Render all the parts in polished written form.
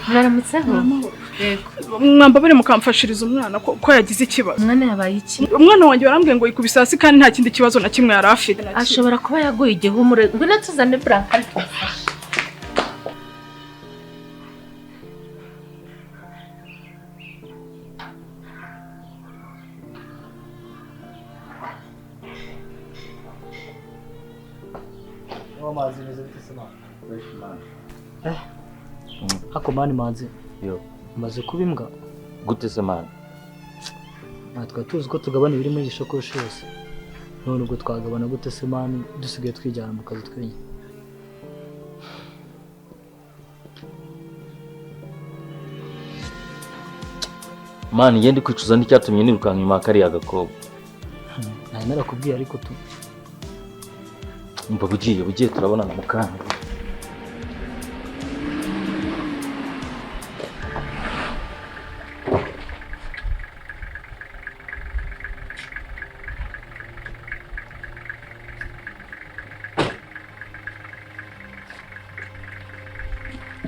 Mwaramutseho. Yego. Mwambabare mukamfashiriza umwana ko yagize ikibazo. Umwana yabaye iki? Umwana wanjye barambwiye ngo yikubise hasi kandi nta kindi kibazo na kimwe yari afite. Ashobora kuba yaguye igihumure. Ngwino tuzane brancard. Amazi meze bite se mama? Eh. Hako mani manzi. Yo. Maze kuba imbwa. Gute se man? Natwe tuzi ko tugabana ibiri muri iyi shakoshi yose. None ubwo twagabana gute se mani dusigaye twijyana mu kazi twenyine? Man, ngende kwicuza n'icyatumye nirukanka inyuma kariya gakobwa. Nari narakubwiye ariko tu. Umva bugiye turabonana mu kanya.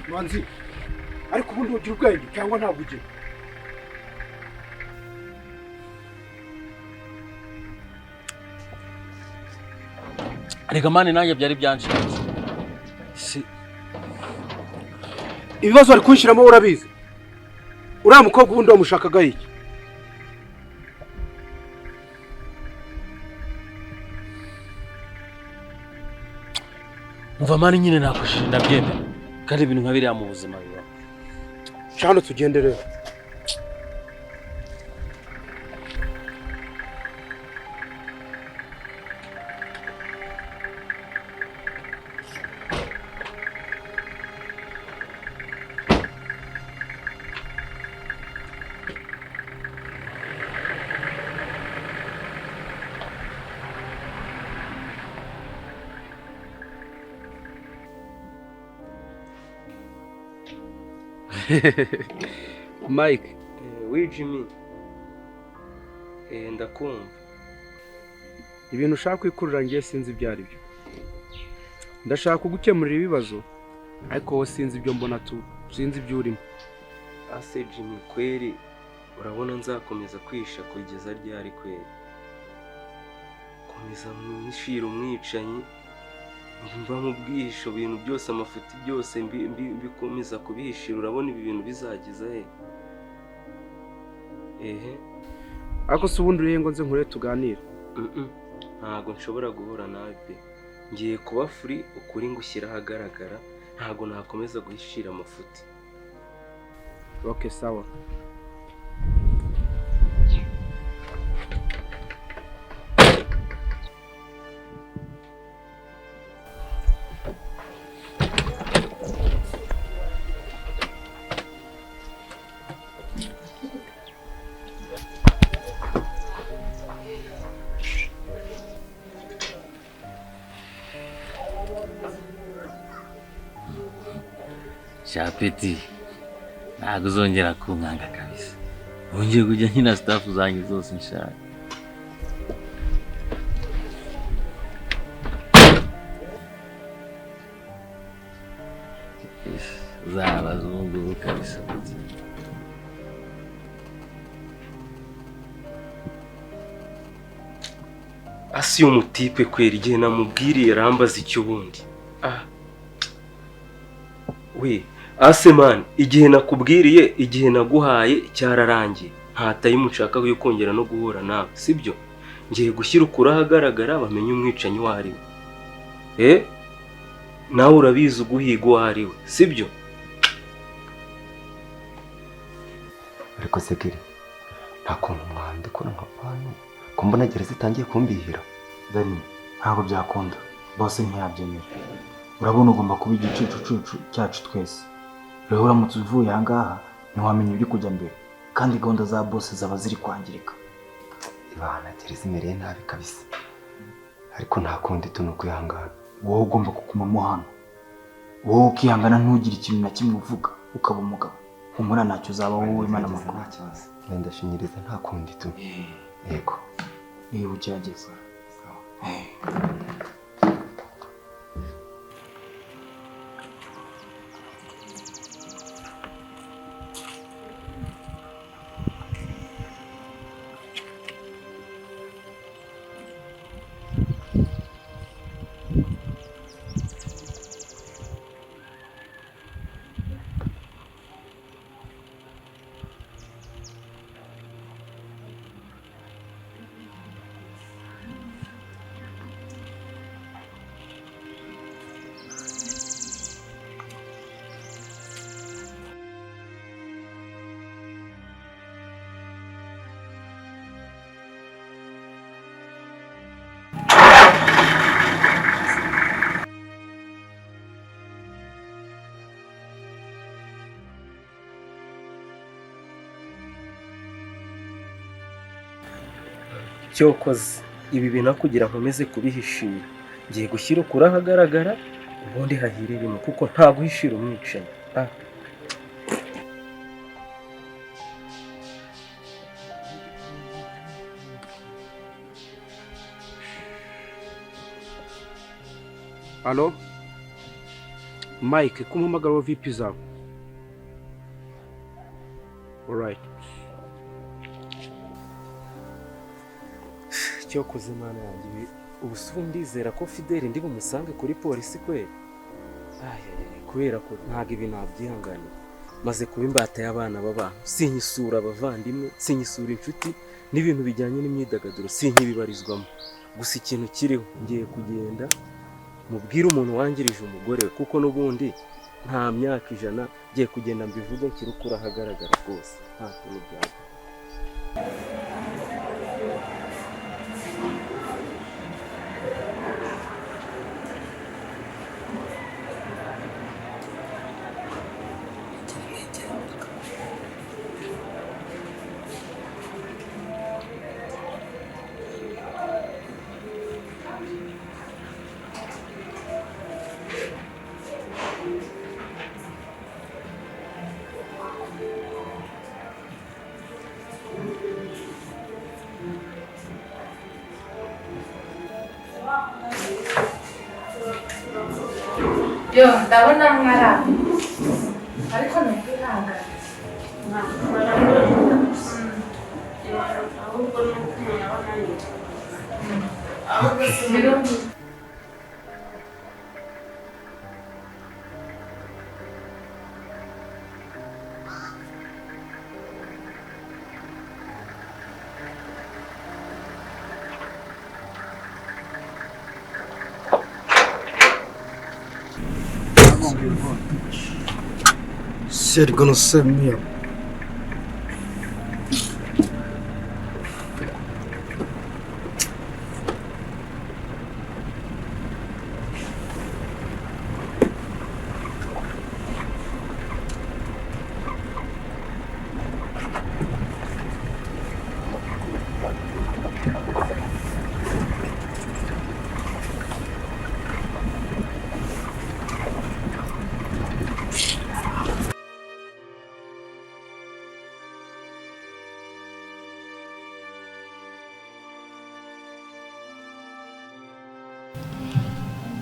Manzi, ariko ubundi ugira ubwenge cyangwa ntabwo ugira? Reka mani nanjye byari byanshinze. Si ibibazo bari kunshyiramo urabizi. Uriya mukobwa ubundi wamushakaga iki? Umva mani nyine nakushije ndabyemera. Kandi ibintu nka biriya mu buzima biba. Cyane tugende rero. Mike. Oui Jimmy. Ndakumva. Ibintu ushaka kwikurura ngiye sinzi ibyo ari byo. Ndashaka kugukemurira ibibazo ariko wowe sinzi ibyo mbona tu, sinzi ibyo urimo. Ase Jimmy kweri urabona nzakomeza kwisha kugeza ryari kweri? Komeza mwishira umwicanyi mba mu bwihisho ibintu byose amafuti byose mbikomeza kubihishira urabona ibi bintu bizageza he? Ehe. Ariko se ubundi uriye ngo nze nkure tuganire? Ntago nshobora guhura nawe pe. Ngiye kuba free ukuri ngushyira ahagaragara, ntago nakomeza guhishira amafuti. Okay, sawa. Shapeti, ntabwo uzongera kunkanga kabisa. Wongeye kujya nkina staff zanjye zose nshaka. Z'abazungu kabisa. Asi umutipe kwera igihe namubwiriye rambaza icyo ubundi. Ah. We, Aseman, igihe nakubwiriye, igihe naguhaye cyararangiye. Nta time nshaka yo kongera no guhura nawe, sibyo? Ngiye gushyira ukuri ahagaragara bamenye umwicanyi uwo ari we. Nawe urabizi uguhiga uwo ari we, sibyo? Ariko Segeri, nta kuntu mwandikora nka pano, ko mbona gereza itangiye kumbihira. Dani, ntabwo byakunda. Bose ntiyabyemera. Urabona ugomba kuba igicucucucu cyacu twese. Rero uramutse uvuye aha ngaha ntiwamenya ibiri kujya mbere, kandi gahunda za bose zaba ziri kwangirika. Ibana gereza imereye nabi kabisa, ariko nta kundi tu kwihangana. Wowe ugomba kugumamo hano, wowe ukihangana ntugire ikintu na kimwe uvuga, ukaba umugabo. Humura ntacyo uzaba wowe. Imana amakuru. Ndashinyiriza nta kundi tu. Yego. Niba ugerageza. Cyokoze ibi bintu aho kugira nkomeze kubihishira, ngiye gushyira ukuri ahagaragara, ubundi hahire rimwe, kuko nta guhishira umwicanyi. Ah. Alo Mike, kumuhamagara wa VP zawe. Alright. Cyokoze Imana yanjye, ubu si ubu ndizera ko Fideli ndi bumusange kuri polisi kweli. Ay, kubera ko ntabwo ibi nabyihanganira. Maze kuba imbata y'abana b'abantu, sinyisura abavandimwe, sinyisura inshuti, n'ibintu bijyanye n'imyidagaduro sinkibibarizwamo. Gusa ikintu kiriho, ngiye kugenda mubwire umuntu wangirije umugore we, kuko n'ubundi nta myaka 100 ngiye kugenda mbivuge nshyire ukuri ahagaragara rwose, nta kuntu byaba. Yo, ndabona mwara ariko ntukwihangana. Ahubwo ni uko umuntu aba ananiwe. Shit gonna set me up.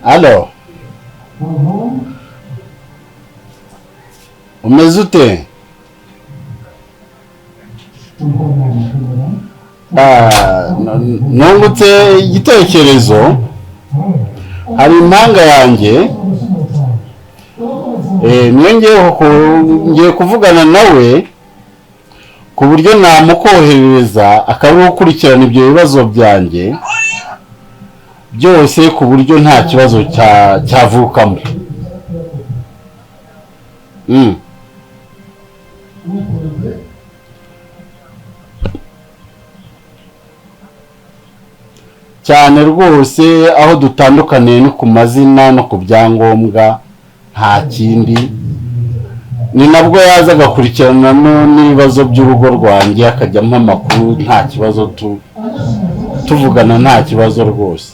Alo. Umeze ute? Ah, nungutse igitekerezo. Hari impanga yanjye, niyo ngiye kuvugana nawe ku buryo namukoherereza akaba gukurikirana ibyo bibazo byanjye byose, ku buryo nta kibazo cyavukamo. Cyane rwose, aho dutandukaniye ni ku mazina no ku byangombwa, nta kindi. Ni nabwo yaza agakurikirana n'ibibazo by'urugo rwanjye, akajya ampa amakuru, nta kibazo, tuvugana nta kibazo rwose.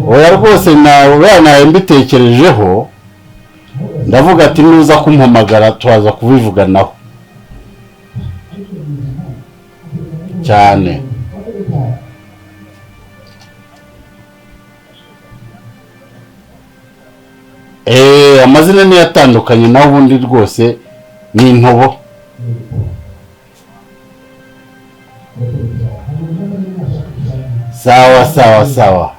Oya rwose, nawe mbitekerejeho, ndavuga ati nuza kumpamagara turaza kubivuganaho cyane. Amazina niyo atandukanye, naho ubundi rwose ni intobo. Sawa sawa sawa.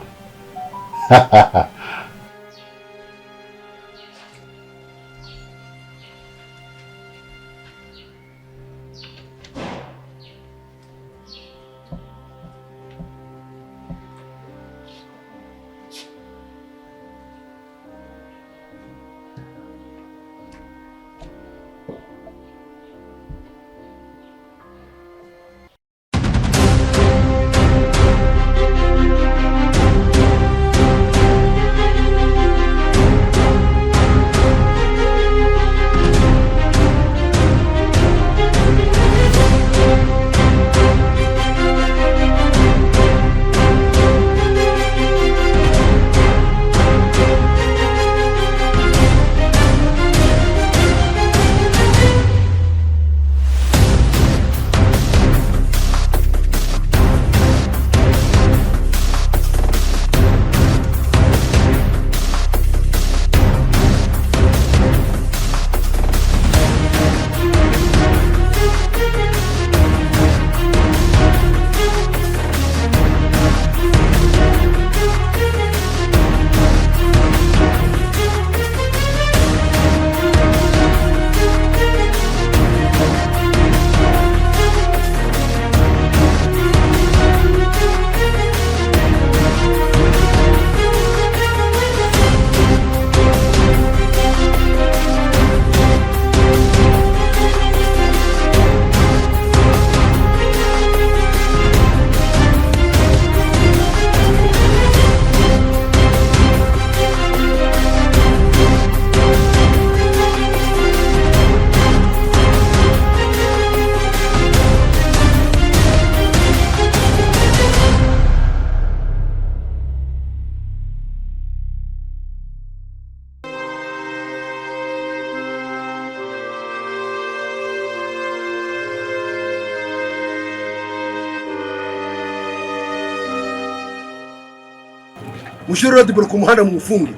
Mushyire roadblock ku muhanda mufunge.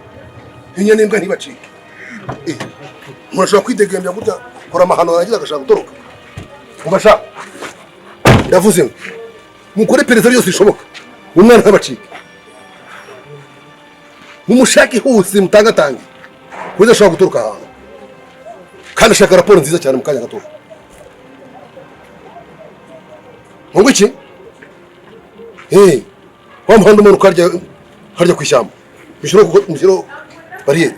Inyana n'imbwa ntibacike. Umuntu ashobora kwidegembya gutya kora amahano yarangiza agashaka gutoroka. Ubasha. Ndavuze ngo mukore perezida yose ishoboka. Umwana ntabacike. Mumushake hose mutangatange. Kuza ashobora gutoroka ahantu. Kandi ashaka raporo nziza cyane mu kanya gato. Ngo iki? Wa muhanda umanuka harya ku ishyamba. Mushyiro bariyeri.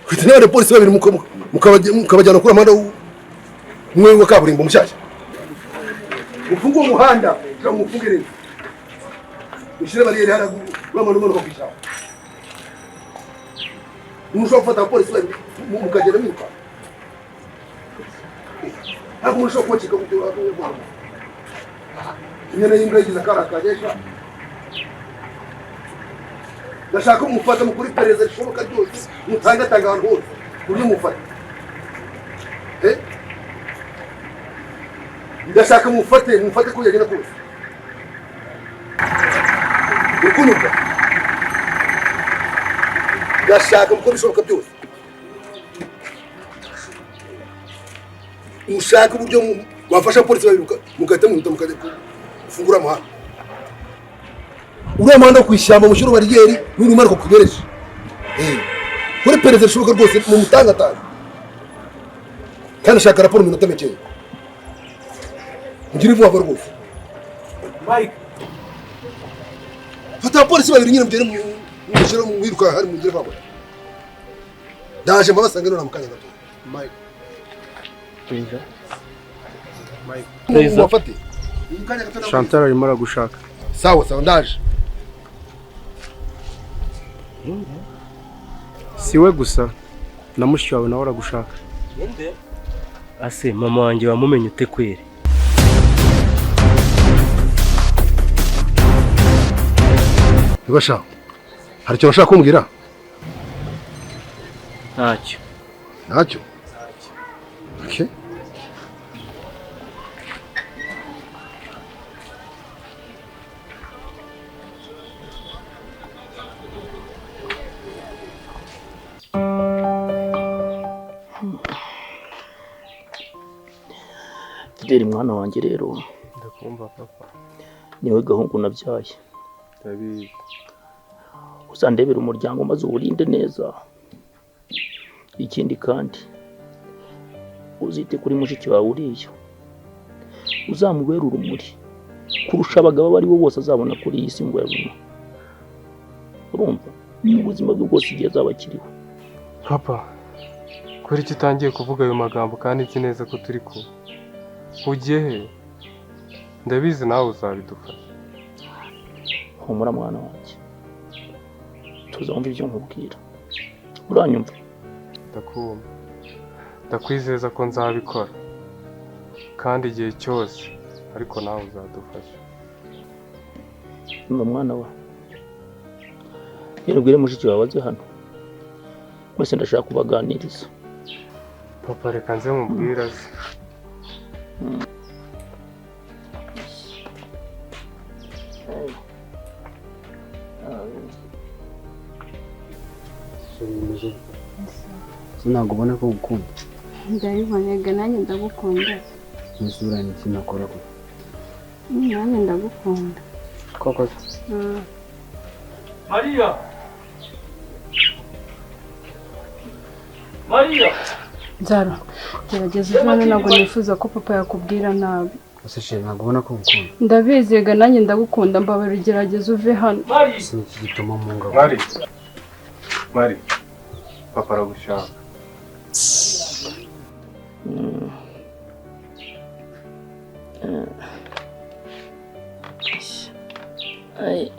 Kwita n'abandi polisi babiri mukabajyana kuri amahanda umwe wa kaburimbo mushyashya. Ufunge uwo muhanda kugira ngo mufunge neza. Mushyire bariyeri hariya uriya muhanda umanuka ku ishyamba. Umuntu ushobora gufata abapolisi babiri mukagenda mwiruka. Ntabwo umuntu ushobora kubacika kugira ngo inyana y'imbwa yigize akara kagesha. Ndashaka mufata mukuri perezida rishoboka ryose mutangatanga ahantu hose ku buryo mufata. Ndashaka mufate ko yagenda kose. Ukunyumva? Ndashaka mukora ibishoboka byose. Mushaka uburyo wafasha polisi babiri mugahita muhita mukajya gufungura umuhanda. Uriya muhanda wo ku ishyamba mushyire bariyeri n'urumanuka ku igereje. Kuri perezida rishoboka rwose mumutangatanga. Kandi ashaka raporo mu minota mikeya. Mugire vuba vuba rwose. Mike. Fata abapolisi babiri nyine mugere mushyire mwiruka hari mugire vuba. Ndaje mbabasanga none mu kanya gato. Mike. Mike. Mubafate. Chantal arimo aragushaka. Sawa sawa ndaje. Si we gusa na mushiki wawe nawe aragushaka. Ase mama wanjye wamumenye ute kwere? Nibasha. Hari icyo bashaka kumbwira? Ntacyo. Ntacyo? Okay. Fideli mwana wanjye rero ndakumva papa. Niwe gahungu nabyaye. Ndabizi. Uzandebera umuryango maze uwurinde neza. Ikindi kandi uzite kuri mushiki wawe uriya. Uzamubera urumuri kurusha abagabo abo ari bo bose azabona kuri iyi si ngo yabona. Urumva? Mu buzima bwe bwose igihe azaba akiriho. Papa, kuri iki utangiye kuvuga ayo magambo kandi nzi neza ko turi kumwe. Ugiye he? Ndabizi nawe uzabidufasha. Humura mwana wanjye. Tuzumva ibyo nkubwira. Uranyumva? Ndakumva. Ndakwizeza ko nzabikora. Kandi igihe cyose ariko nawe uzadufasha. Umva mwana wa. Yero ubwire mushiki wawe aze hano. Mwese ndashaka kubaganiriza. Papa reka nze mubwire aze. Ntabwo ubona ko ngukunda. Ndabibonega nanjye ndagukunda. Isura ni ikintu akora ko. Nanjye ndagukunda. Koko. Maria. Maria. Nzaro, gerageza uve hano ntabwo nifuza ko papa yakubwira nabi. Ese ntabwo ubona ko ngukunda. Ndabizega nanjye ndagukunda mbabarira gerageza uve hano. Si iki gituma mpunga. Mari. Mari. Papa aragushaka. Ay.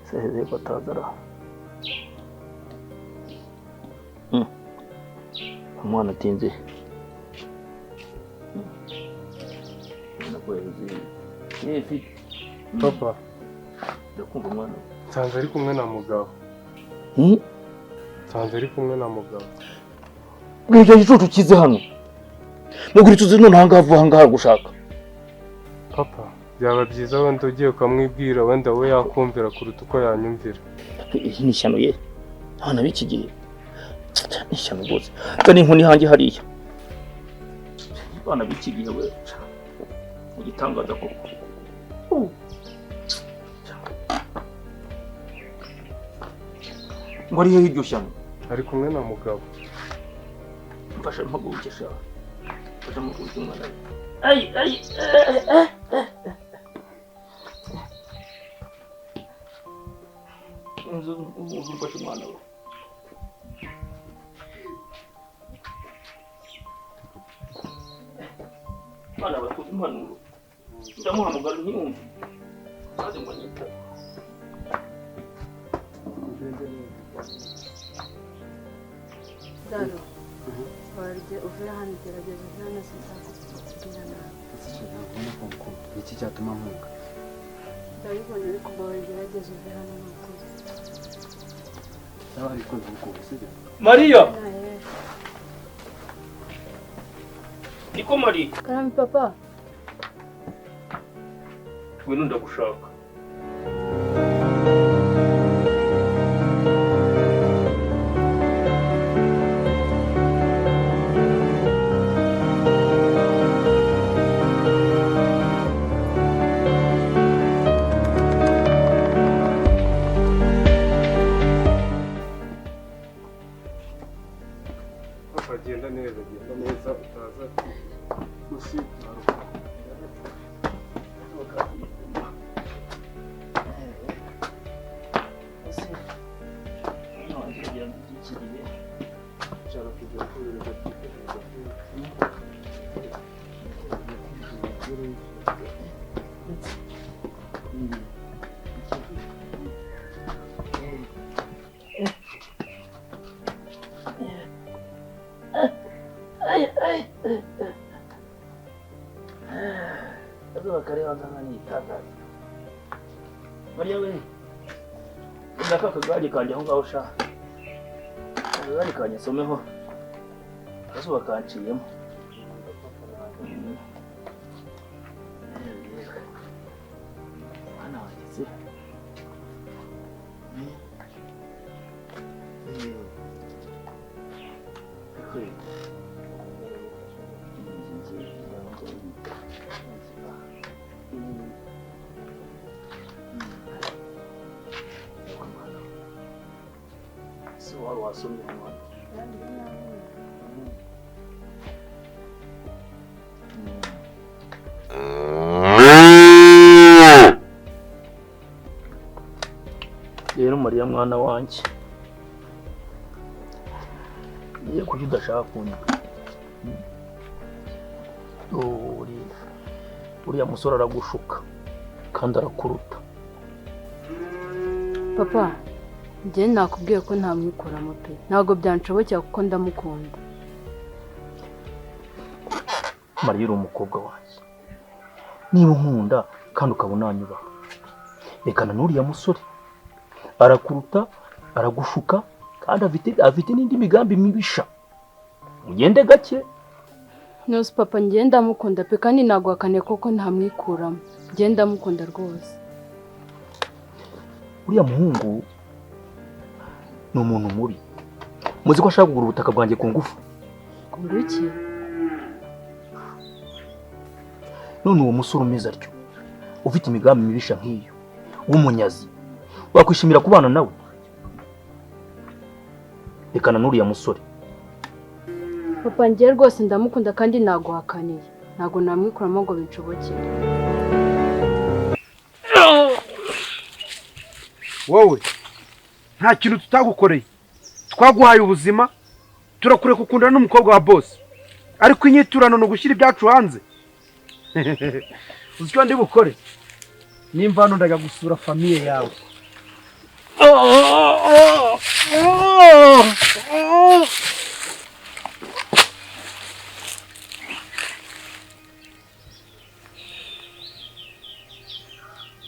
Seheze batazara. Umwana atinze. Papa. Ndakumva mwana. Nsanze ari kumwe na mugabo. Nsanze ari kumwe na mugabo. Bwira icyo gicucu kize hano. Mugura ituze none ahangaha vuba ahangaha gushaka. Papa, byaba byiza wenda ugiye ukamwibwira wenda we yakumvira kuruta uko yanyumvira. Iyi ni ishyano ye. Abana b'iki gihe. Ni ishyano rwose. Zana inkoni hanjye hariya. Abana b'iki gihe we. Igitangaza koko. Ngo ari hehe iryo shyano? Ari kumwe na mugabo. Mfasha mpaguruke sha. Mfasha mpaguruke mwana we. Ay ay. Inzu mfashe umwana we. Bana bakoze impanuro. Ndamuhamagara ntiyumve. Maze ngo anyitabe. Daro, warye uve hano gerageza uve hano sinzakubwira nabi. Ntabwo ko ngukunda. Iki cyatuma nkunga. Ndabibona ariko mbabarira gerageza uve hano ni ukuri. Sawa ariko ndagukunda sibyo? Mariya! Niko Mariya. Karame papa. Ngwino ndagushaka. Papa, genda neza, genda neza utaza gusitara. Mariya we, ndaka akagare kanjye aho ngaho sha. Akagare kanjye nsomeho. Akazuba kanciyemo. Hano wageze. Rero Mariya mwana wanjye, niyo kuki udashaka kunywa? Uriya musore aragushuka kandi arakuruta. Papa, njye nakubwiye ko ntamwikuramo pe. Ntabwo byanshobokera kuko ndamukunda. Mariya uri umukobwa wanjye. Niba unkunda kandi ukaba unanyubaha, rekana n'uriya musore. Arakuruta, aragushuka kandi afite n'indi migambi mibisha. Mugende gake. Nose papa, njye ndamukunda pe kandi naguhakane koko ntamwikuramo. Njye ndamukunda rwose. Uriya muhungu ni umuntu mubi. Muzi ko ashaka kugura ubutaka bwanjye ku ngufu. Kugura iki? None uwo musore umeze atyo, ufite imigambi mibisha nk'iyo, w'umunyazi, wakwishimira kubana nawe? Rekana n'uriya musore. Papa, njye rwose ndamukunda kandi naguhakaniye. Ntabwo namwikuramo ngo binshobokere. Wowe nta kintu tutagukoreye. Twaguhaye ubuzima, turakureka ukundana n'umukobwa wa boss. Ariko inyiturano no gushyira ibyacu hanze. Uzi icyo ndi bukore? Nimva hano ndajya gusura famiye yawe.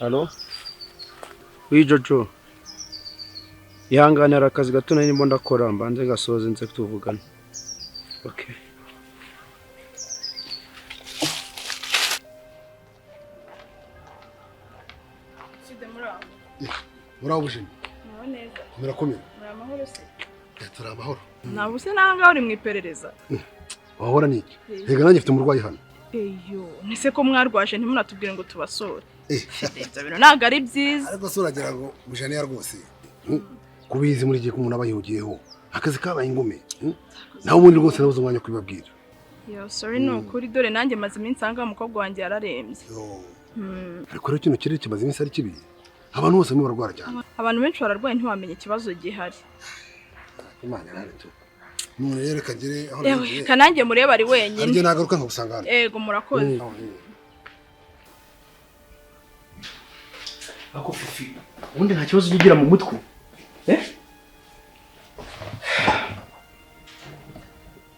Allo? Oui, Jojo. Ihangane, hari akazi gato nari ndimo ndakora, mbanze gasoze nze tuvugana. Okay. Sida, muraho. Muraho bujeni. Muraho neza. Murakomeye. Muri amahoro se? Turi amahoro. Ntabwo se nawe ngaho uri mu iperereza? Wahora niki? Rega nanjye mfite umurwayi hano. Eyo, nese ko mwarwaje ntimunatubwire ngo tubasure? Ibyo bintu ntabwo ari byiza. Ariko se uragira ngo bujeni rwose kubizi muri gihe ko umuntu aba yihugiyeho, akazi kabaye ingume. Naho ubundi rwose nabuze umwanya wo kubibabwira. Yo, sorry, ni ukuri, dore nanjye maze iminsi ahangaha umukobwa wanjye yararembye. Ariko rero kino kirere kimaze iminsi ari kibi, abantu bose barimo bararwara cyane. Abantu benshi bararwaye, ntiwamenya ikibazo gihari. Imana irahari tu. None rero reka ngere aho Yewe, nagiye. reka nanjye murebe ari wenyine. Hari igihe nagaruka nkagusanga hano. Yego, murakoze. Ako Fifi, ubundi nta kibazo ujya ugira mu mutwe? Eh?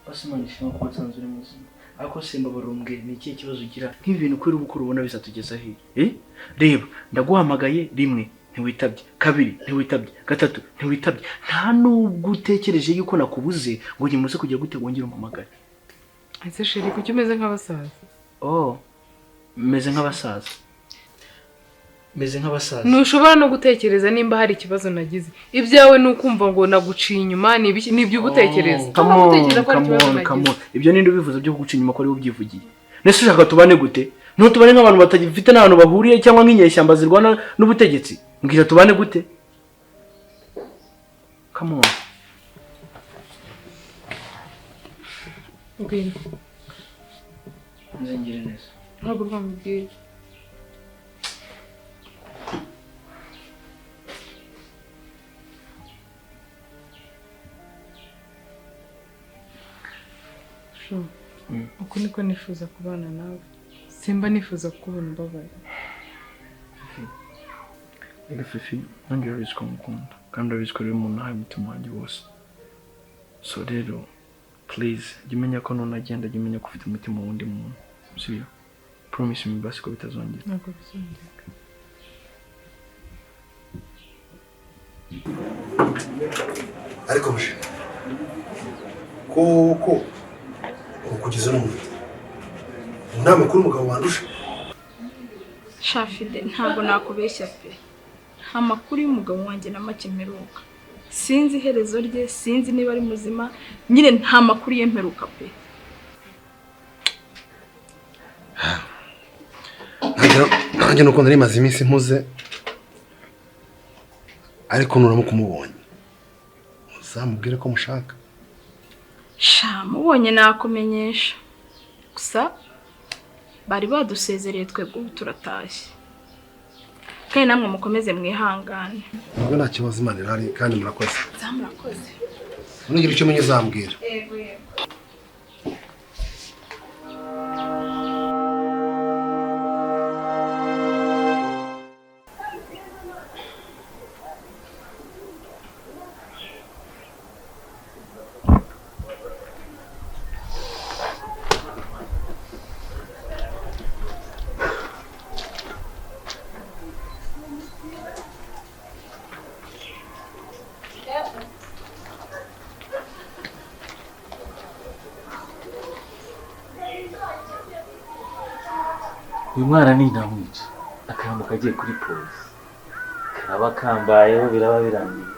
Basi Imana ishimwe ko wasanze uri muzima. Ariko se mbabarira, ni ikihe kibazo ugira? Nk'ibi bintu kuri ubu ubona bizatugeza he? Eh? Reba, ndaguhamagaye rimwe ntiwitabye, kabiri ntiwitabye, gatatu ntiwitabye. Nta nubwo utekereje yuko nakubuze ngo nyimuze kujya gute wongere umpamagare. Ese chéri, kuki umeze nk'abasaza? Oh, meze nk'abasaza. Meze nk'abasaza. Ntushobora no gutekereza nimba hari ikibazo nagize. Ibyawe ni ukumva ngo naguciye inyuma, ni ibiki, ni ibyo ugutekereza. Come on, Utekereza ko hari come ikibazo on, nagize. come on. Ibyo ninde ubivuze byo kuguca inyuma ko ari ubyivugiye? Nese ushaka tubane gute? Ntutubane nk'abantu batagifite n'ahantu bahuriye cyangwa nk'inyeshyamba zirwana n'ubutegetsi. Mbwira tubane gute? Come on. Ngwino. Nze ngire neza. Ntabwo rwamubwiye. Shu, uku niko nifuza kubana nawe. Simba nifuza kukubona ubabaye. Reka Fifi, nanjye urabizi ko ngukunda kandi urabizi ko rero umuntu ahaye umutima wanjye wose. So rero, please, jya umenya ko nunagenda, jya umenya ko ufite umutima w'undi muntu. Sibyo? Promise me basi ko bitazongera. Ntabwo bizongera. Ariko bujeni, koko ukugeza no mu nta makuru umugabo wandusha? Shafide, ntabwo nakubeshya pe. Nta makuru y'umugabo wanjye na make mperuka. Sinzi iherezo rye, sinzi niba ari muzima, nyine nta makuru ye mperuka pe. Nanjye nuko nari maze iminsi mpuze, ariko nuramuka umubonye uzamubwire ko mushaka. Sha, mubonye nakumenyesha. Gusa bari badusezereye twebwe ubu turatashye. Kandi namwe mukomeze mwihangane. Nubwo nta kibazo, Imana irahari kandi murakoze. Murakoze. Nugira icyo umenya uzambwira. Yego yego. Uyu mwana ni ndamwica akaramuka agiye kuri polisi karaba kambayeho biraba birangiye.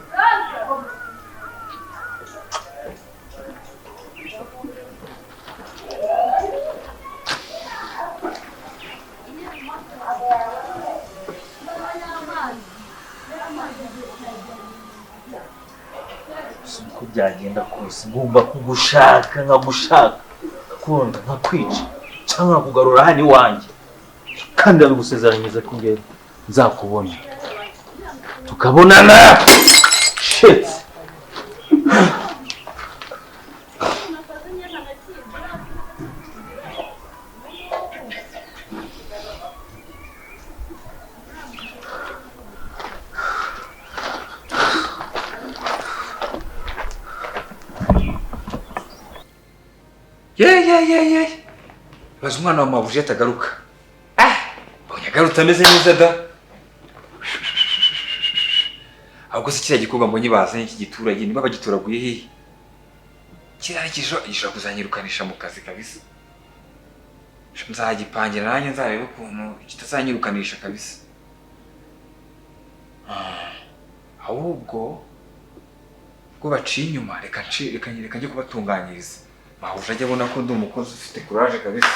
Uko byagenda kose ngomba kugushaka, nkagushaka, nkakunda, nkakwica cyangwa nkakugarura hano iwanjye, kandi ndabigusezeranyiriza ko ngiye nzakubona tukabonana. Shit. Ye. Baza umwana wa mabuje atagaruka. Ah, mbonye agarutse ameze neza da. Ahubwo se kiriya gikorwa mbonye bazanye iki giturage niba bagitoraguye hehe? Kiriya gishobora kuzanyirukanisha mu kazi kabisa. Nzagipangira nanjye nzarebe ukuntu kitazanyirukanisha kabisa. Ahubwo ubwo baciye inyuma reka njye kubatunganyiriza. Mahuje ajya abona ko ndi umukozi ufite courage kabisa.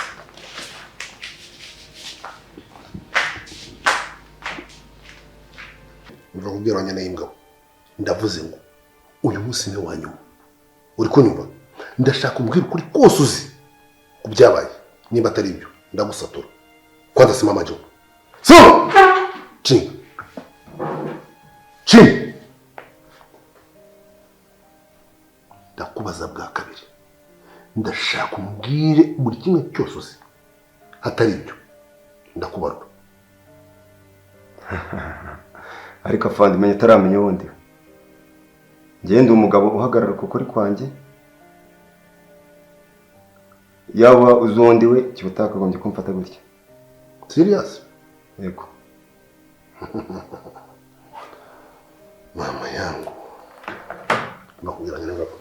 Umva kubwira abanyana y'imbwa, ndavuze ngo uyu munsi ni wa nyuma. Uri kunyumva? Ndashaka umbwira ukuri kose uzi ku byabaye. Niba atari ibyo ndagusatura. Kwanza simama juu. Simama! Chini. Chini. Ndakubaza bwa kabiri. Ndashaka umbwire buri kimwe cyose uzi. Atari ibyo ndakubarura. Ariko afande menye taramenya wundi. Ngende umugabo uhagarara ku kuri kwanjye. Yaba uzundi we kibutakagombye kumfata gutya. Serious? Yego. Mama yangu. Nakubwira nyine ngako.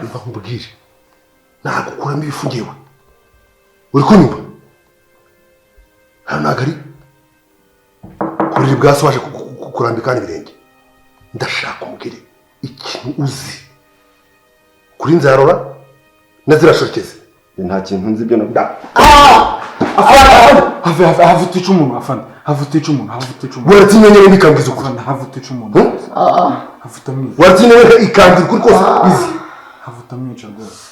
Ndakubwira. Nagukuramo ibifu ngewe. Uri kunyumva? Hano ntabwo ari kurira bwa so waje kurambika n'ibirenge. Ndashaka umbwire ikintu uzi kuri Nzarora na zirashokeze. Nta kintu nzi ibyo navuga. Have utica umuntu afande, have utica umuntu, have utica umuntu. Waratinye nyine bikambwiza ukuri. Have utica umuntu. Have utamwica. Waratinye nyine ikambwira ukuri kose izi. Have utamwica rwose.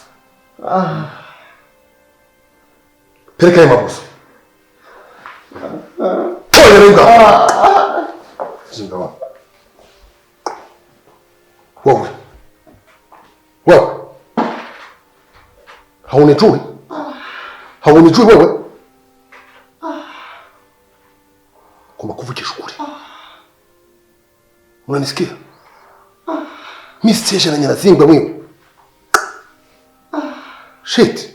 Pereka ayo mabuso. Oya renga. Wewe. Wewe. Haunijui? Haunijui wewe? Kuma kuvugisha ukuri. Unanisikia? Mimi sitesha na nyina mimi. Shit.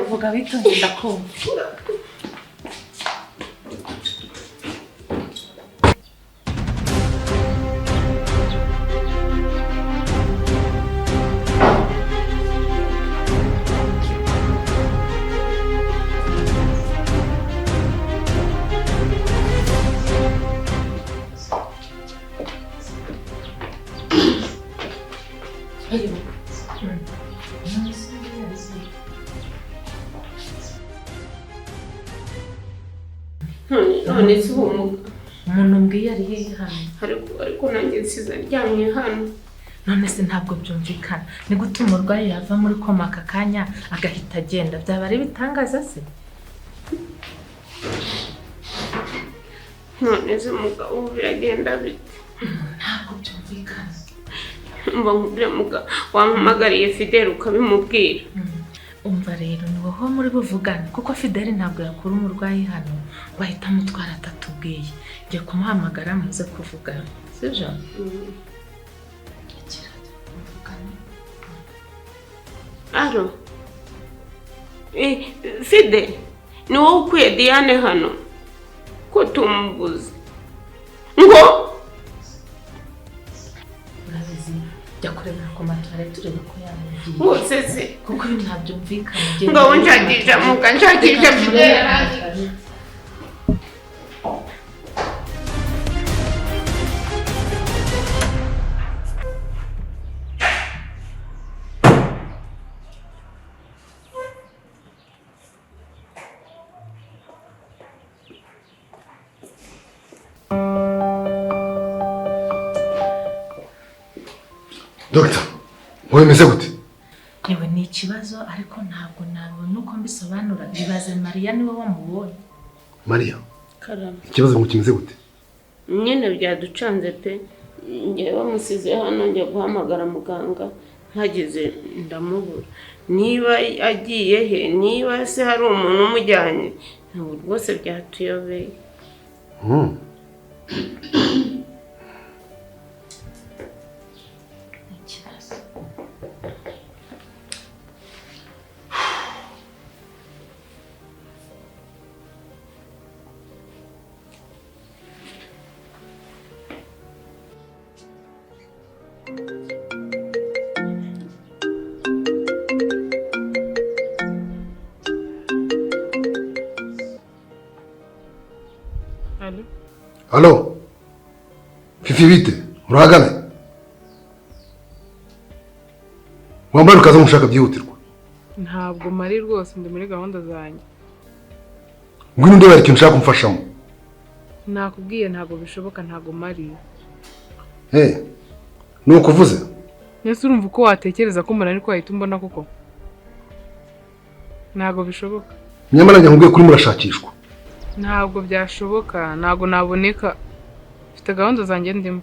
Vuga witonze ndakumva. None se uwo umuntu mbwiye ari hehe hano? Ariko nanjye nsize aryamye hano. None se ntabwo byumvikana. Ni gute umurwayi yava muri koma aka kanya agahita agenda? Byaba ari bitangaza se? None se mugabo biragenda bite? Ntabwo byumvikana. Mba nkubwira mugabo wampamagariye Fidel ukabimubwira. Umva rero ni wowe muri buvugane kuko Fidel ntabwo yakura umurwayi hano bahita amutwara atatubwiye. Ngiye kumuhamagara muze kuvugana, sibyo? Akira muvugane. Aro. Fide, ni wowe ukuye Diane hano ko tumubuze ngo Urabizi, jya kurebera ku matuwarete urebe ko yamugiye. Bose se. Kuko ibi ntabyumvikana. Ngo nshakisha muka nshakisha Fidele. Dogita, wowe bimeze gute? Yewe ni ikibazo ariko ntabwo nabona uko mbisobanura. Bibaze Mariya niwe wamubonye. Mariya, Karame. ikibazo ngo kimeze gute? Nyine byaducanze pe. Njyewe bamusize hano njya guhamagara muganga mpageze ndamubura. Niba agiye he, niba se hari umuntu umujyanye, ntabwo rwose byatuyobeye. Ikibazo. Alo. Alo. Fifi bite? Urahagana? Wambaye ukaza mushaka byihutirwa. Ntabwo mari rwose ndi muri gahunda zanjye. Ngwino ndebe hari ikintu ushaka kumfashamo. Nakubwiye ntabwo bishoboka, ntabwo mari. Ni ukuvuze? Nese urumva uko watekereza ko umuntu ariko wahita umbona koko? Ntabwo bishoboka. Nyamara njye nkubwiye kuri murashakishwa. Ntabwo byashoboka, ntabwo naboneka. Mfite gahunda zanjye ndimo.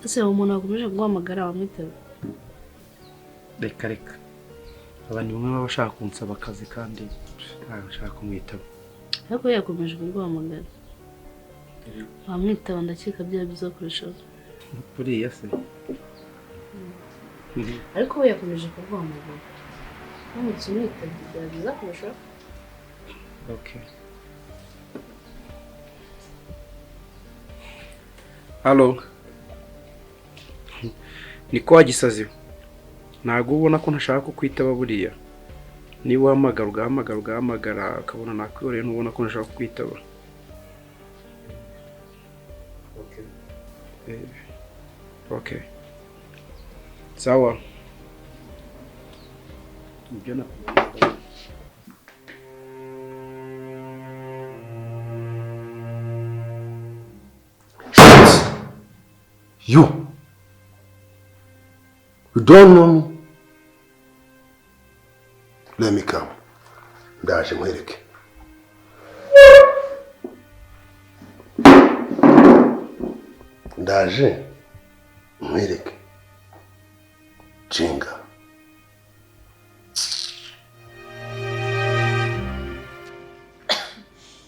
Ese umuntu wakomeje guhamagara wamwitaba? Reka reka, abantu bamwe baba bashaka kunsaba akazi kandi ntabwo nshaka kumwitaba. Ariko yakomeje kuguhamagara wamwitaba, ndakeka byaba byiza kurushaho. Buriya se Ariko we yakomeje kuguhamagara, uramutse umwitabye byaba byiza kurushaho. Okay. Halo. Niko wagisazi. Ntabwo ubona ko ntashaka kukwitaba buriya. Niba uhamagara ugahamagara ugahamagara ukabona nakwiyoreye, ntubona ko ntashaka kukwitaba. Okay. Okay. Sawa. Ibyo nakubwira. You. You don't know me. Let me come. Ndaje nkwereke. Ndaje nkwereke. Jinga.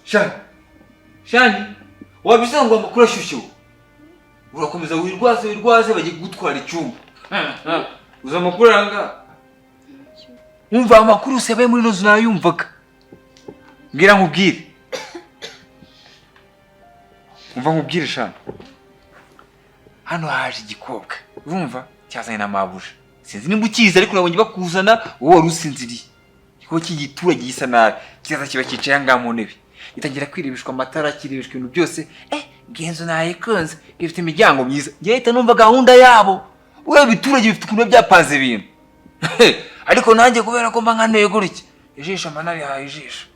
Shani. Shani. Wabisa ngo amakuru ashyushye. Urakomeza wirwaze wirwaze bagiye kugutwara icyumba. Uza amakuru aranga. Umva amakuru usebaye muri nozu nayumvaga. Mbwira nkubwire. Umva nkubwire Shani. Hano haje igikobwa. Urumva cyazanye na mabuja. Sinzi nimba ukizi ariko nabonye bakuzana wowe wari usinziriye. Igikobwa cy'igiturage gisa nabi. Kizaza kiba cyicaye ngaha mu ntebe. Gitangira kwirebeshwa amatara, kirebeshwa ibintu byose. Genzo nayikunze ifite imiryango myiza. Ngehita numva gahunda yabo. Wewe biturage bifite ukuntu byapanze ibintu. Ariko nanjye kubera ko mba nkaneye gutya, ijisho mba narihaye ijisho.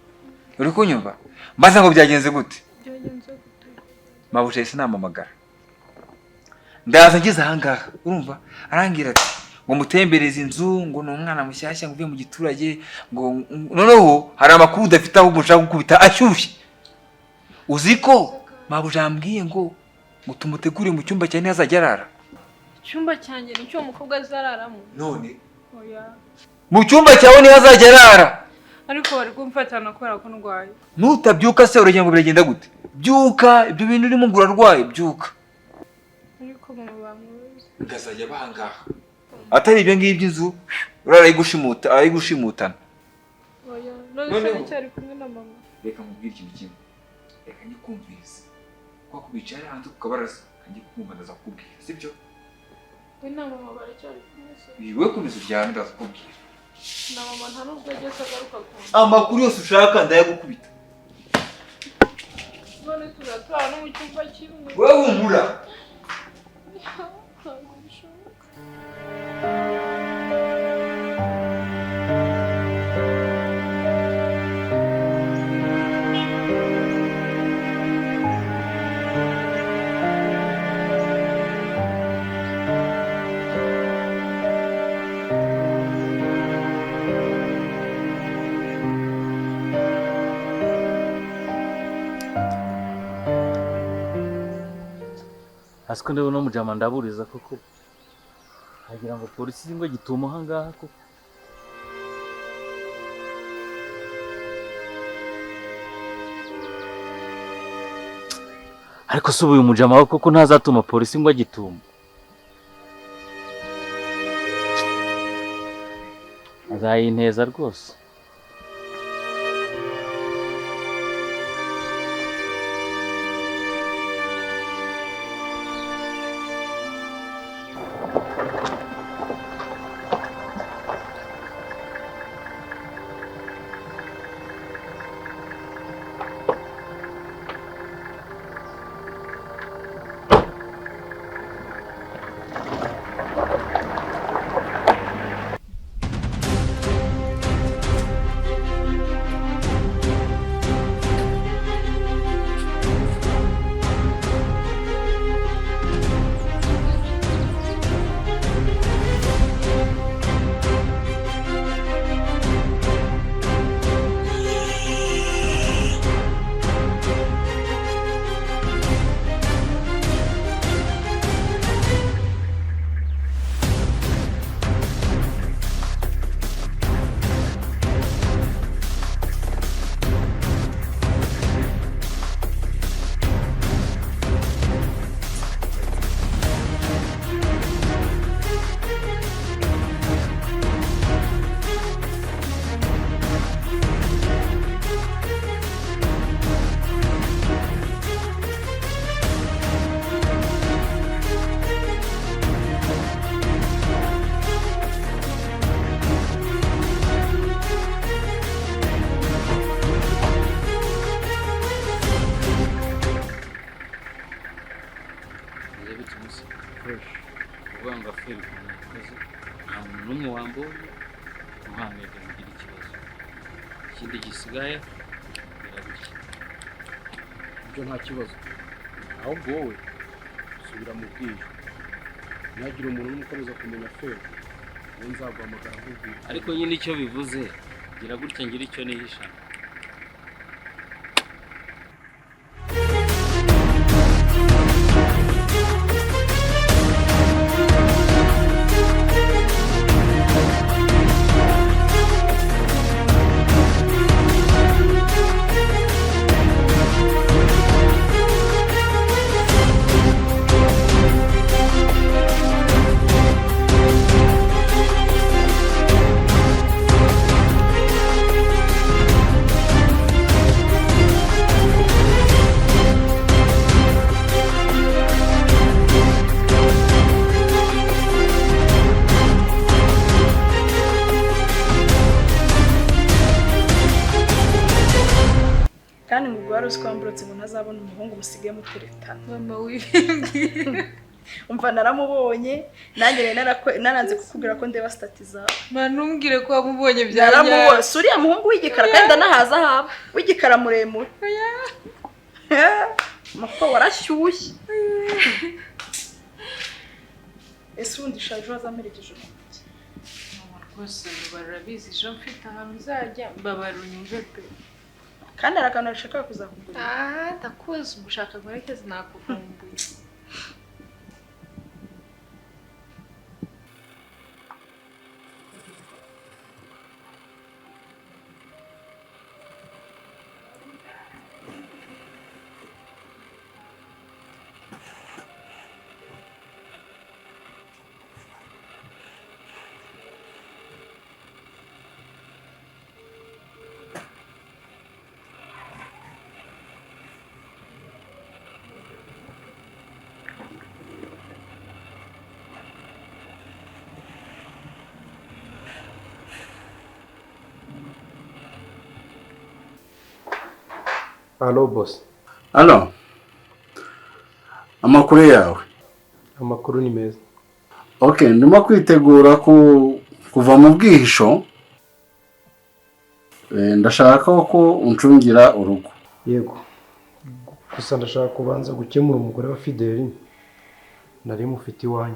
Uri kunyumva? Mbaza ngo byagenze gute? Byagenze gute? Mabuja yahise namamagara. Ndaza ngeze aha ngaha, urumva? Arangira ati, Ngo mutembereze inzu, ngo ni umwana mushyashya ngo uvuye mu giturage, ngo noneho hari amakuru udafite ahubwo ushaka gukubita ashyushye. Uzi ko mabuja yambwiye ngo tumutegure mu cyumba cyawe ntazajya arara. Icyumba cyanjye nicyo umukobwa azararamo. None oya, mu cyumba cyawe niho azajya arara. Ariko bari kumfatana kubera ko ndwaye. Nutabyuka se uragira ngo biragenda gute? Byuka, ibyo bintu urimo ngo urarwaye, byuka. Ariko mama bamwuze. Ngazajya bangaha. Atari ibyo ngibyo inzu urarayigushimuta, arayigushimutana. Oya, none se cyari kumwe na mama. Reka mubwire ikintu kimwe. Reka nyikumvirize. Kwa kubicara hanze kukabaraza, kangi kumva ndaza kukubwira, sibyo? We na mama baracyari kumwe se. Iwe komeza uryame ndaza kukubwira. Na mama nta nubwo ageze agaruka kumva. Amakuru yose ushaka ndayagukubita. None turatwara no mu cyumba kimwe. Wewe humura. Ntabwo bishoboka. Asiko ndabona mujama ndaburiza koko agira ngo polisi ngo gituma ahangaha koko. Ariko se uyu mujama wa koko ntazatuma polisi ngo gituma? Azayinteza rwose. Ikindi gisigaye biragutya. Ibyo nta kibazo. Ahubwo wowe subira mu bwiyo. Ntihagire umuntu n'umwe ukomeza kumenya feri. Wowe nzaguhamagara nkubwira. Ariko nyine icyo bivuze, gira gutya ngira icyo nihisha. Kandi ngo ubwo wari uzi ko wamburotse ngo ntazabona umuhungu musigaye muteretana. Mama wibimbwira. Umva naramubonye, nanjye naranze kukubwira ko ndeba stati zawe. Ma ntumbwire ko wamubonye bya Naramubonye, si uriya muhungu w'igikara kandi ndanahaza haba, w'igikara muremure. Mako warashyushye. Ese ubundi shaje wazamperekeje mu ntoki? Rwose barabizi ejo mfite ahantu nzajya, mbabara unyumve pe. Kandi hari akantu nashaka kuzakugurira. Ah, ndakuzi gushaka nkwerekeze nakuvumbuye. Alo boss. Alo. Amakuru yawe? Amakuru ni meza. Okay, ndimo kwitegura kuva mu bwihisho. Ndashaka ko uncungira urugo. Yego. Gusa ndashaka kubanza gukemura umugore wa Fideli. Nari mufite iwanyu.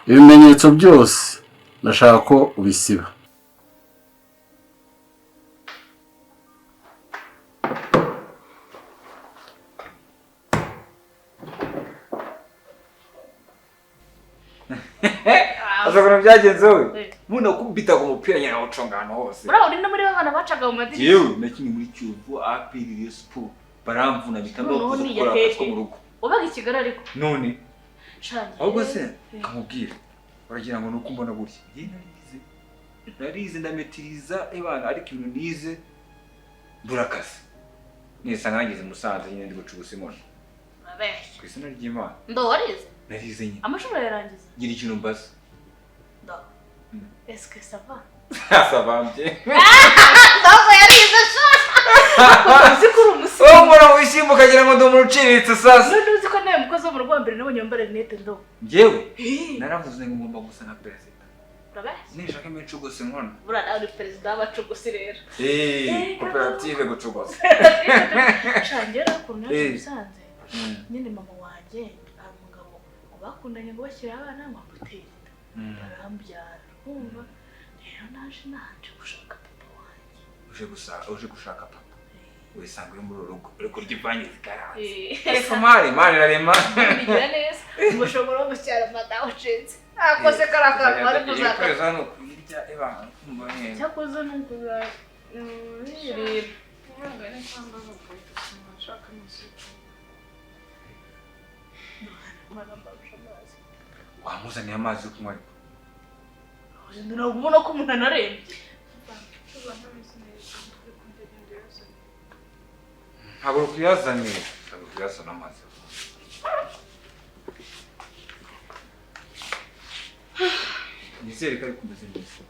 Ibimenyetso byose ndashaka ko ubisiba. Azakora byagenze we. Muna kubita ku mupira nyina uconga ahantu hose. Bro, uri no muri bana bacaga mu madirishya. Yewe nakinye muri Kiyovu APR Rayon Sport baramvuna bitamba gukora akazi mu rugo. Ubaga ikigara ariko. None. Ahubwo se kamubwira. Uragira ngo nuko mbona gutya. Ngiye narize. Narize ndametiriza ebana ariko ibintu nize burakaze. Nisanga nageze Musanze nyine ndi gucugusa imono. Urabeshya. Ku izina ry'Imana. Ndo warize? Narize nyine. Amashuri yarangiza. Gira ikintu mbaza. Ndo. Est-ce que ça va? Ça va bien. Ndumva yarize sha. Uzi ko uri umusirimu. Wowe mbona wishimye ukagira ngo ndi umuntu uciriritse sasa. None uzi ko nawe mukozi wo mu rugo wa mbere nabonye wambara rinete ndo. Njyewe naravuze ngo ngomba gusa nka perezida. Urabeshya? Nishaka imicugusi nkono. Buriya nawe uri perezida w'abacugusi rero. Koperative gucugusa. Sha njyewe rero ukuntu naje Musanze. Nyine mama wanjye hari umugabo ngo bakundanye ngo bashyire abana ngo amutera inda. Barambyara. Urumva? Rero naje naje gushaka papa wanjye. Uje gushaka papa. Wisanga uri muri uru rugo uri kurya ivange zikaranze. Ariko mari mari irarema. Bigira neza. Umushobora wo gucyara madamu ushinze. Akoze kari akantu wari kuzaka. Kwezi hano kuyirya ebana kumva neza. Cyakoze ni ukuzarira. Wamuzaniye amazi yo kunywa ariko. Ntabwo ubona ko umuntu anarembye. Ntabwo kuyazaniye, ntabwo kuyazana amazi. Nizere ko ari kumeze neza.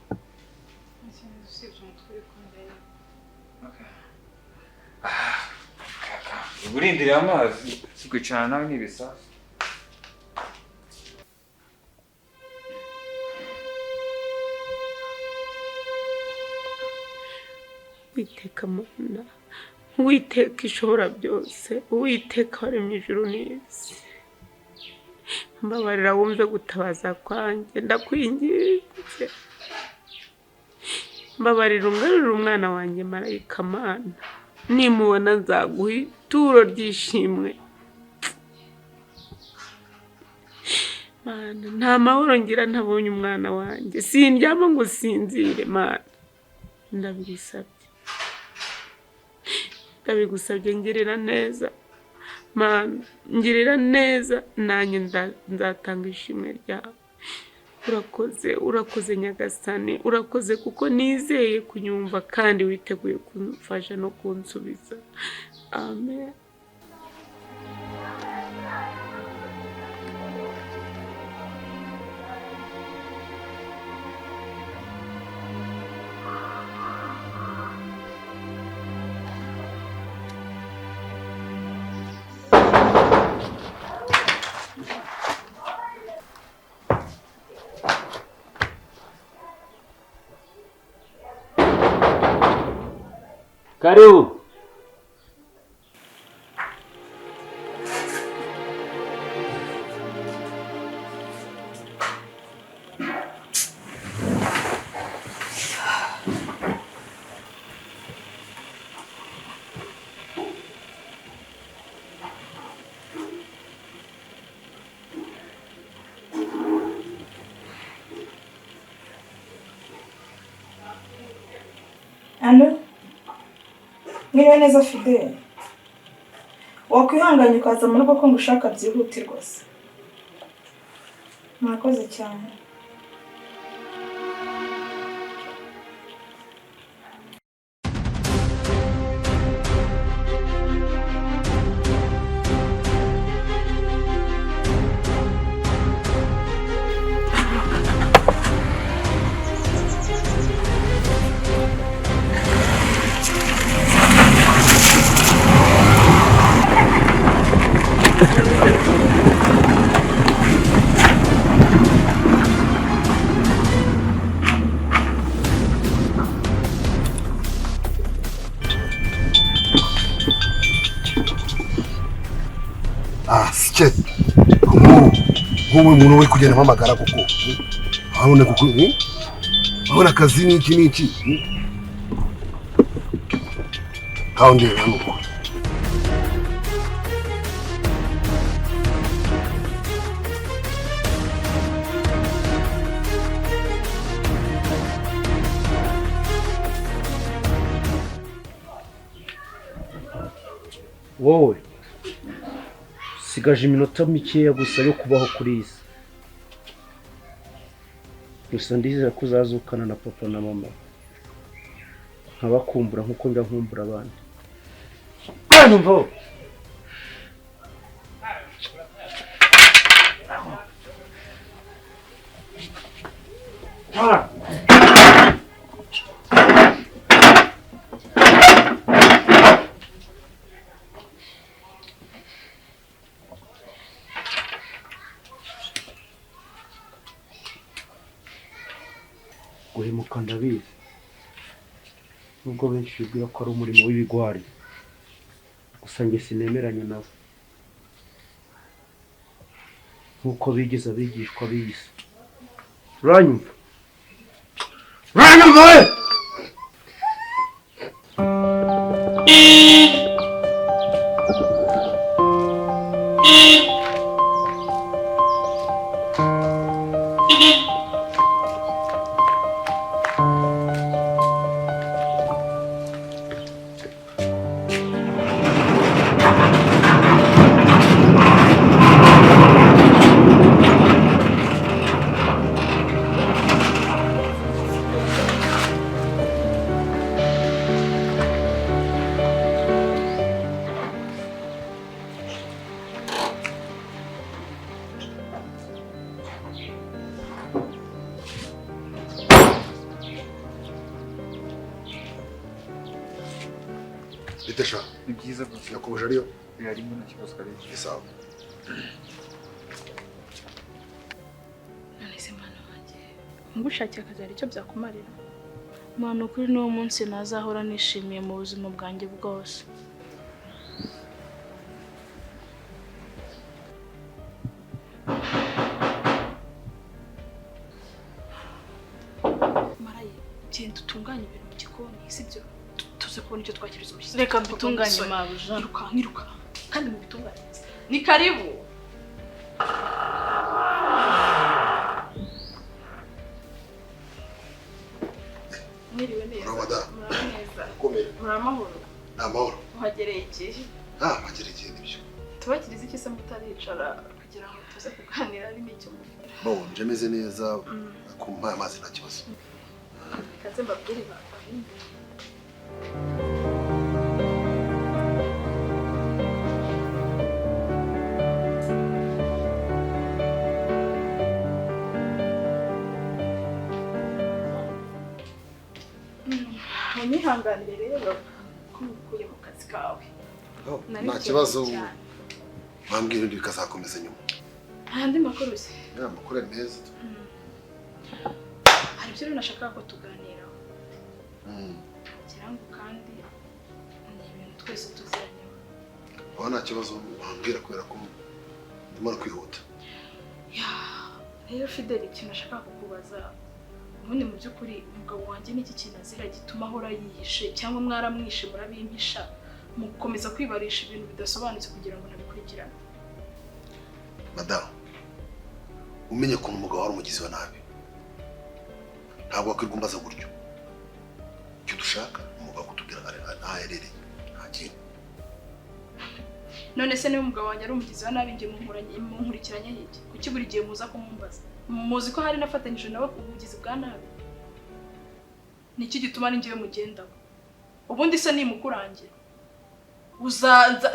Urindiriye amazi, si kwicarana nawe ni ibisasu. Uwiteka Mana, Uwiteka ishobora byose, Uwiteka waremye ijuru n'isi, mbabarira wumve gutabaza kwanjye, ndakwinginze, mbabarira ungarurire umwana wanjye marayika Mana, nimubona nzaguha ituro ry'ishimwe. Mana, nta mahoro ngira ntabonye umwana wanjye, sindyama ngo sinzire Mana, ndabigusabye. Ndabigusabye ngirira neza Mana, ngirira neza nanjye nzatanga ishimwe ryawe. Urakoze, urakoze Nyagasani, urakoze kuko nizeye kunyumva kandi witeguye kumfasha no kunsubiza. Amen. Karibu. Allo? Mwiriwe neza Fidele? Wakwihanganye ukaza mu rugo ko ngushaka byihutirwa se? Murakoze cyane. Ah, sike. Nk'ubu umuntu uri kugenda mpamagara kuko urabona kuko urabona akazi n'iki n'iki nkaho ndeba hano uko Wowe sigaje iminota mikeya gusa yo kubaho kuri iyi si. Gusa ndizera ko uzazukana na papa na mama, nkabakumbura nkuko njya nkumbura abandi. Uranyumva? Guhemuka ndabizi, nubwo benshi bibwira ko ari umurimo w'ibigwari, gusa njye sinemeranya nabo nk'uko bigeze abigishwa b'iyi si. Uranyumva? Uranyumva we? Bitesha. Ni byiza gusa. Yakomeje ariyo? Yarimo nta kibazo kabisa. Ni sawa. None se mwana wanjye, ngushakiye akazi hari icyo byakumarira? Mwana, ukuri n'uwo munsi nazahora nishimiye mu buzima bwanjye bwose. Maraye, genda utunganye ibintu mu gikoni, sibyo? Tuze kubona icyo twakiriza umushyitsi. Reka mbitunganye mabuja. Iruka, nkiruka. Kandi mubitunganye. Ni karibu. Mwiriwe neza. Murabada. Muraba neza. Komeye. Muri amahoro. Ni amahoro. Uhagereye igihe. Ah, hagereye igihe nibyo. Tubakiriza iki se mutaricara kugira ngo tuze kuganira ari n'icyo mufite. Bo, nje meze neza, kumpa amazi nta kibazo. Reka nze mbabwire ibanga. Unyihanganire rero ko ngukuye mu kazi kawe. Nta kibazo, bambwira ibindi bikazakomeza nyuma. Andi makuru se? Ya makuru ari meza. Hari ibyo rero nashakaga ko tuganiraho. Kirango kandi ni ibintu twese tuziranyeho. Aho nta kibazo wambwira kubera ko ndimo kwihuta. Ya, rero Fidel, ikintu nashakaga kukubaza, ubundi mu by'ukuri umugabo wanjye n'iki kintu azira gituma ahora yihishe cyangwa mwaramwishe murabimpisha mukomeza kwibarisha ibintu bidasobanutse kugira ngo ntabikurikirane? Madamu, umenye ko umugabo wari umugizi wa nabi, ntabwo wakwirirwa umbaza gutyo. Icyo dushaka dushaka umugabo kutubwira aho aherereye, nta kindi. None se niba umugabo wanjye ari umugizi wa nabi, njye munkurikiranye iki? Kuki buri gihe muza kumumbaza? Muzi ko hari nafatanyije nawe ubugizi bwa nabi? Niki gituma ari njyewe mugendaho? Ubundi se nimukurangira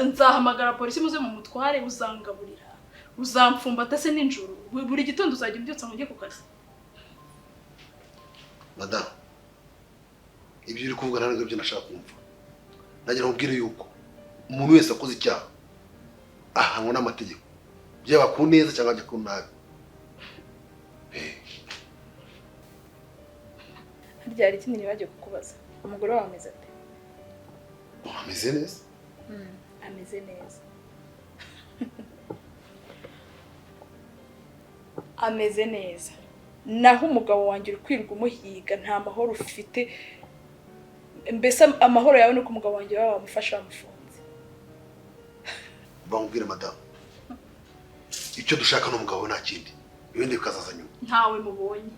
nzahamagara polisi muze mu mutware, uzangaburira, uzamfumbata se ninjoro, buri gitondo uzajya umbyutsa ngo njye ku kazi. Madamu, ibyo uri kuvuga ntabwo ibyo nashaka kumva. Nagira ngo ubwire yuko umuntu wese akoze icyaha ahanwa n'amategeko, byaba ku neza cyangwa ku nabi. Harya hari ikindi nibagiwe kukubaza, umugore wawe ameze ate? Ameze neza. Ameze neza. Ameze neza. Naho umugabo wanjye uri kwirirwa umuhiga, nta mahoro ufite. Mbese amahoro yawe nuko umugabo wanjye baba bamufasha bamufunze. Bamubwire madamu, icyo dushaka n'umugabo nta kindi, ibindi bikazaza nyuma. Ntawe mubonye.